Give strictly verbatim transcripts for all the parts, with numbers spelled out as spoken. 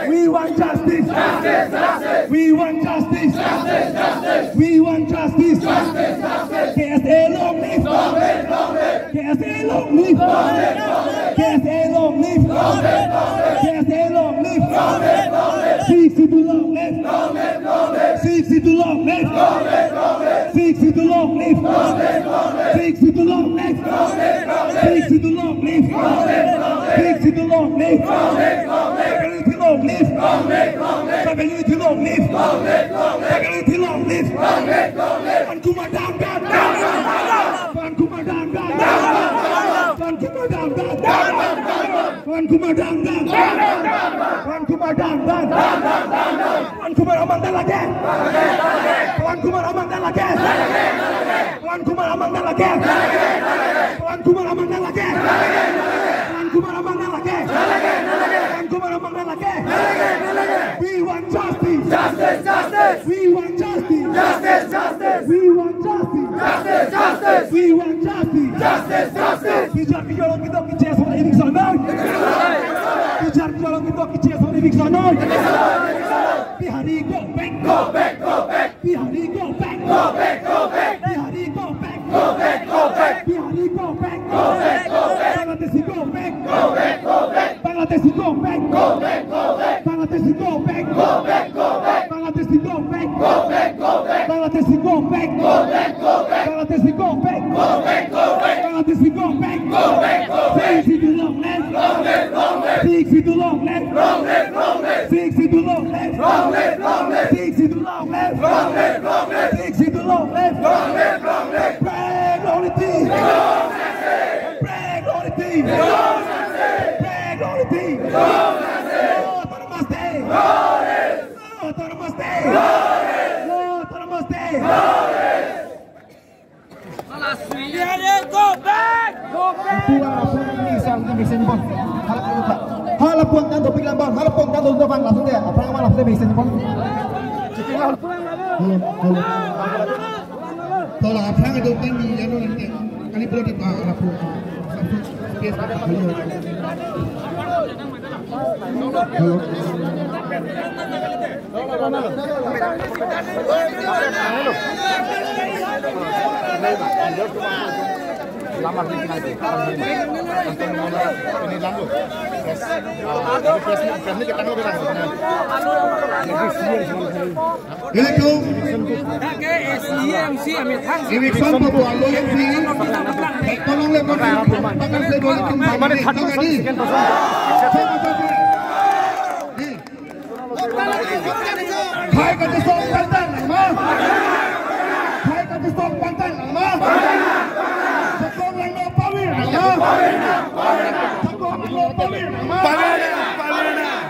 We want justice. We want justice. We want justice. K S A long live. K S A long live. K S A long live. K S A long live. Sixth Schedule long live. Sixth Schedule long live. Sixth Schedule long live. Sixth Schedule long live. Sixth Schedule long live. Sixth Schedule long live. Tribal unity long live. Tribal unity long live. Tribal unity long live. Pawan Kumar down, down, down. Pawan Kumar down, down. Pawan Kumar down, down. Pawan Kumar down, down. Pawan Kumar down, down. Pawan Kumar aman down lagi. Pawan Kumar aman down lagi. Pawan Kumar aman down lagi. Pawan Kumar aman down lagi. Pawan Kumar aman down lagi. Pawan Kumar aman down lagi. We want justice. Justice, justice. We want justice. Justice, justice. We want justice. Justice, justice. We want justice. Justice, justice. Bichar bichar along ketok ke-chase ason eviction noi. Bichar bichar along ketok ke-chase ason eviction noi. Bihari go back. Go back, go back. Bihari go back. Go back, go back. Bihari go back. Go back, go back. Bihari go back. Go back, go back. Bangladeshi go back. Go back, go back. Bangladeshi go back. Go back, go back. Bangladeshi go back. Go back, go back. Bangladeshi go back. Go back, go back. Bangladeshi go back. Go back, go back. Bangladeshi go back. Go back, go back. Bangladeshi go back. Go back, go back. Sixth Schedule long live. Long live, long live. Sixth Schedule long live. Long live, long live. Sixth Schedule long live. Long live, long live. Sixth Schedule long live. Long live, long live. Sixth Schedule long live. Long live, long live. Break long live. Break long live. Break long live. Autonomous State. Autonomous State. Autonomous State. Go back! Go back! Hala puan, hala puan, hala puan, hala puan, hala puan, hala puan, hala puan, hala puan, hala puan, hala puan, hala puan, hala puan. Hala puan, hala puan, hala puan, hala puan. Election, election papo aloyang si, ekonomi le pakai, pakai se boleh tum pakai ni, pakai ni. Khai kachesong pangtang nangma. Khai kachesong pangtang nangma. Chakong langno pavir nangma. Chakong langno pavir nangma.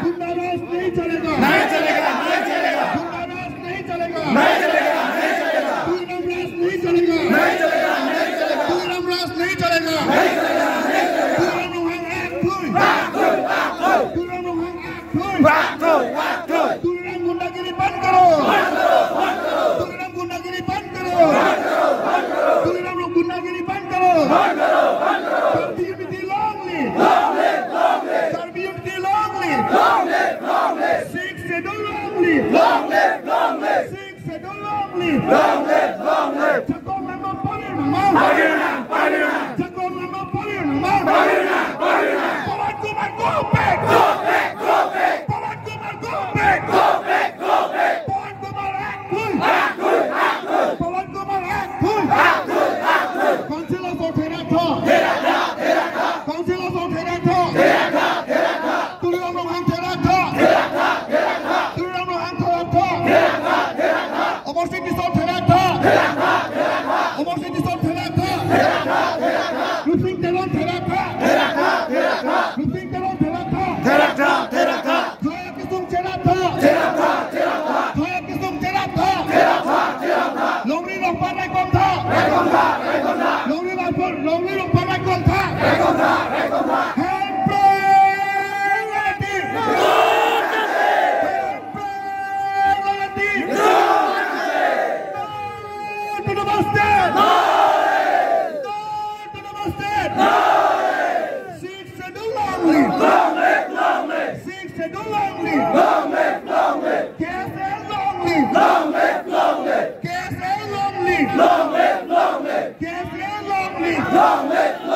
Gunda raj nahi chalega. Nahi chalega, nahi chalega. Gunda raj nahi chalega. Nahi chalega, nahi chalega. Tuliram Raj nahi chalega. Nahi chalega, nahi chalega. Tuliram Raj nahi chalega. Nahi chalega, nahi chalega. Tuliram Ronghang act thui. Act thui, act thui. Tuliram Ronghang act thui. Act thui, act thui. Tuliram gundagiri bandh karo. Bandh karo, bandh karo. Tuliram gundagiri bandh karo. Bandh karo, bandh karo. Tuliram gundagiri bandh karo. Bandh karo, bandh karo. Karbi unity long live. Long live, long live. Karbi unity long live. Long live, long live. Sixth Schedule long live. Long live, long live. Sixth Schedule long live. Long live, long live. Chakong langno pavir nangma. Pavir nang, pavir nang. Chakong langno pavir nangma. Pavir nang, pavir nang. Pawan Kumar go back. Go back, go back. Pawan Kumar go back. Go back, go back. Pawan Kumar act thui. Act thui, act thui. Pawan Kumar act thui. Act thui, act thui. Council of Sothera tho. Thera tha, thera tha. Council of Sothera tho. Thera tha, thera tha. Tuliram Ronghang thera tha. Thera tha, thera tha. Tuliram Ronghang thera tha. Thera tha, thera tha. Amarsing Tisso thera tha. Long live! Long live! Long live! K S A long live! Long live! Long live! K S A long live! Long live! Long live! K S A long live! Long live!